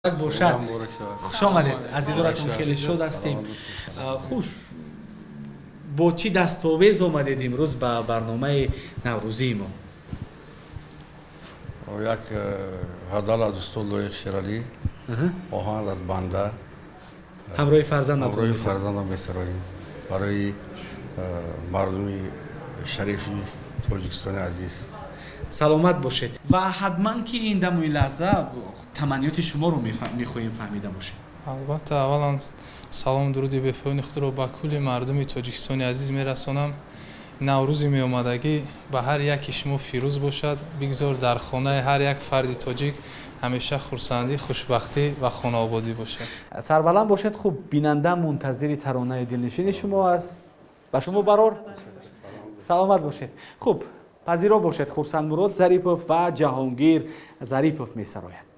Бошад, хуш омадед, аз дидоратон хеле шод ҳастем. Хуш, бо чӣ дастовез омадед имрӯз ба барномаи наврӯзии мо? Як ғазал аз устод Лоиқ Шералӣ, оҳанг аз банда. Ҳамроҳи фарзандам? Ҳамроҳи фарзандам месароем барои мардуми шарифи Тоҷикистони азиз. Саломат бошед ва ҳатман ки ин даму ин лаҳза таманниёти шуморо мехоҳем фаҳмида бошем. Албатта, аввалан салому дуруди бепоёни худро ба кулли мардуми Тоҷикистони азиз мерасонам. Наврӯзи меомадагӣ ба ҳар яки шумо фирӯз бошад. Бигзор дар хонаи ҳар як фарди тоҷик ҳамеша хурсандӣ, хушбахтӣ ва хонаободӣ бошад. Сарбаланд бошед. Хуб, бинанда мунтазири таронаи дилнишини шумо аст. Ба шумо барор, саломат бошед. Хуб, пазиро бошед, Хурсандмурод Зарипов ва Ҷаҳонгир Зарипов месарояд.